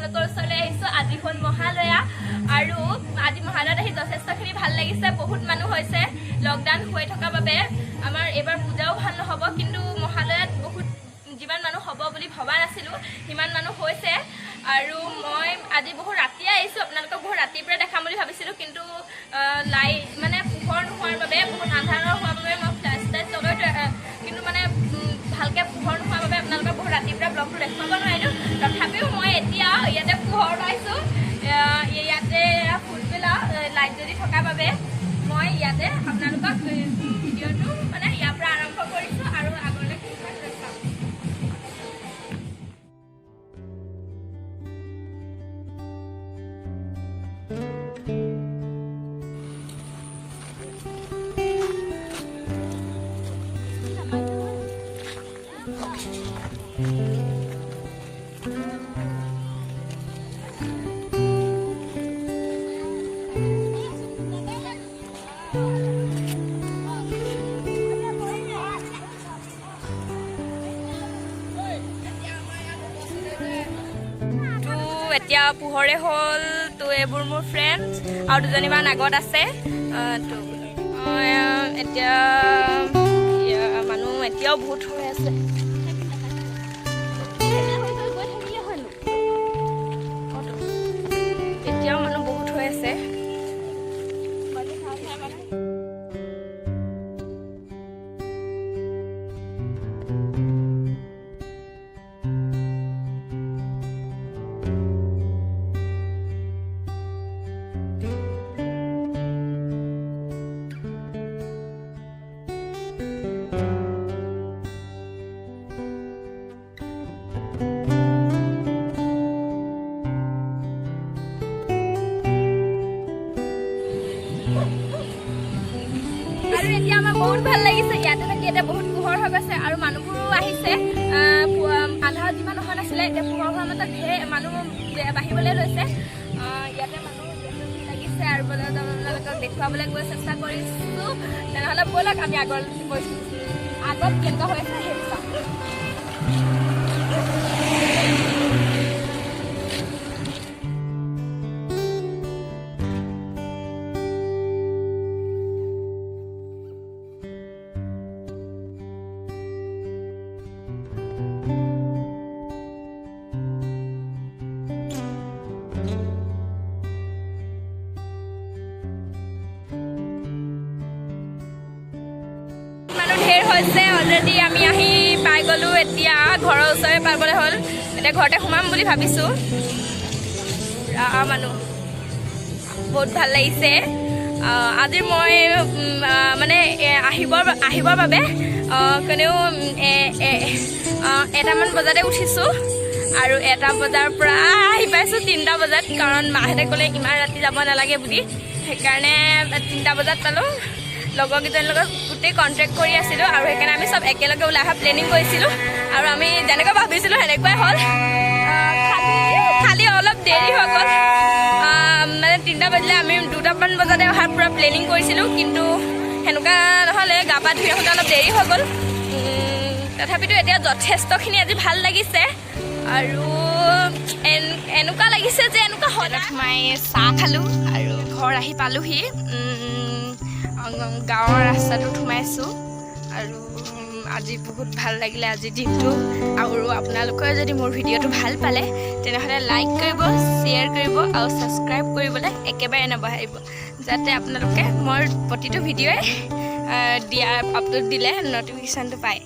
আপোনালোকৰ ওচৰলৈ আহিছোঁ। আজি হ'ল মহালয়া আৰু আজি মহালয়াত আহি যথেষ্টখিনি ভাল লাগিছে। বহুত মানুহ হৈছে। লকডাউন হৈ থকা বাবে আমাৰ এইবাৰ পূজাও ভাল নহ'ব, কিন্তু মহালয়াত বহুত যিমান মানুহ হ'ব বুলি ভবা নাছিলোঁ, সিমান মানুহ হৈছে। আৰু মই আজি বহুত ৰাতিয়ে আহিছোঁ। আপোনালোকক বহুত ৰাতিৰ পৰা দেখাম বুলি ভাবিছিলোঁ, কিন্তু লাইট মানে পোহৰ নোহোৱাৰ বাবে, বহুত আন্ধাৰ হোৱাৰ বাবে মই ফ্লেছ লাইট লগাই কিন্তু মানে ভালকৈ পোহৰ নোহোৱাৰ বাবে আপোনালোকক বহুত ৰাতিৰ পৰা ব্লগটো দেখুৱাব নোৱাৰিলোঁ। তথাপিও মই এতিয়া ইয়াতে পোহৰ পাইছোঁ। ইয়াতে ফুলবেলা লাইট জ্বলি থকাৰ বাবে মই ইয়াতে আপোনালোকক ভিডিঅ'টো মানে ইয়াৰ পৰা আৰম্ভ কৰিছোঁ আৰু আগলৈ কি হয় চাম। তো এতিয়া পোহৰে হ'ল। তো এইবোৰ মোৰ ফ্ৰেণ্ড আৰু দুজনীমান আগত আছে। তো এতিয়া মানুহ এতিয়াও বহুত হৈ আছে। গৈ থাকিলে হয় নো? অঁ তো। এতিয়াও মানুহ বহুত হৈ আছে। আৰু এতিয়া আমাৰ বহুত ভাল লাগিছে ইয়াতে থাকি। এতিয়া বহুত পোহৰ হৈ গৈছে আৰু মানুহবোৰো আহিছে। আন্ধাৰত যিমান অহা নাছিলে, এতিয়া পোহৰ হোৱাৰ মাজত ঢেৰ মানুহ বাঢ়িবলৈ লৈছে। ইয়াতে মানুহ যথেষ্ট লাগিছে আৰু আপোনালোকক দেখুৱাবলৈ গৈ চেষ্টা কৰিছোঁ। তেনেহ'লে ব'লক, আমি আগত গৈছোঁ। আগত কেনেকুৱা হৈ আছে সেইটো চাওঁ। মানুহ ঢেৰ হৈছে। অলৰেডি আমি আহি পাই গ'লোঁ। এতিয়া ঘৰৰ ওচৰে পাবলৈ হ'ল। এতিয়া ঘৰতে সোমাম বুলি ভাবিছোঁ। পুৰা মানুহ, বহুত ভাল লাগিছে। আজি মই মানে আহিবৰ বাবে কমেও 1টামান বজাতে উঠিছোঁ আৰু 1টা বজাৰ পৰা আহি পাইছোঁ 3টা বজাত, কাৰণ মাহঁতে ক'লে ইমান ৰাতি যাব নালাগে বুলি। সেইকাৰণে 3টা বজাত পালোঁ। লগৰকেইজনীৰ লগত গোটেই কণ্টেক্ট কৰি আছিলোঁ আৰু সেইকাৰণে আমি চব একেলগে ওলাই অহা প্লেনিং কৰিছিলোঁ আৰু আমি যেনেকৈ ভাবিছিলোঁ সেনেকুৱাই হ'ল। খালি অলপ দেৰি হৈ গ'ল। মানে 3টা বাজিলে, আমি 2টামান বজাতে অহাৰ পূৰা প্লেনিং কৰিছিলোঁ, কিন্তু সেনেকুৱা নহ'লে, গা পা ধুই আহোঁতে অলপ দেৰি হৈ গ'ল। তথাপিতো এতিয়া যথেষ্টখিনি আজি ভাল লাগিছে আৰু এনেকুৱা লাগিছে যে এনেকুৱা সদায়। সোমাই চাহ খালোঁ আৰু ঘৰ আহি পালোহি। গাঁৱৰ ৰাস্তাটোত সোমাইছোঁ আৰু আজি বহুত ভাল লাগিলে আজিৰ দিনটো। আৰু আপোনালোকে যদি মোৰ ভিডিঅ'টো ভাল পালে, তেনেহ'লে লাইক কৰিব, শ্বেয়াৰ কৰিব আৰু ছাবস্ক্ৰাইব কৰিবলৈ একেবাৰে নাপাহৰিব, যাতে আপোনালোকে মোৰ প্ৰতিটো ভিডিঅ'ই দিয়া আপলোড দিলে ন'টিফিকেশ্যনটো পায়।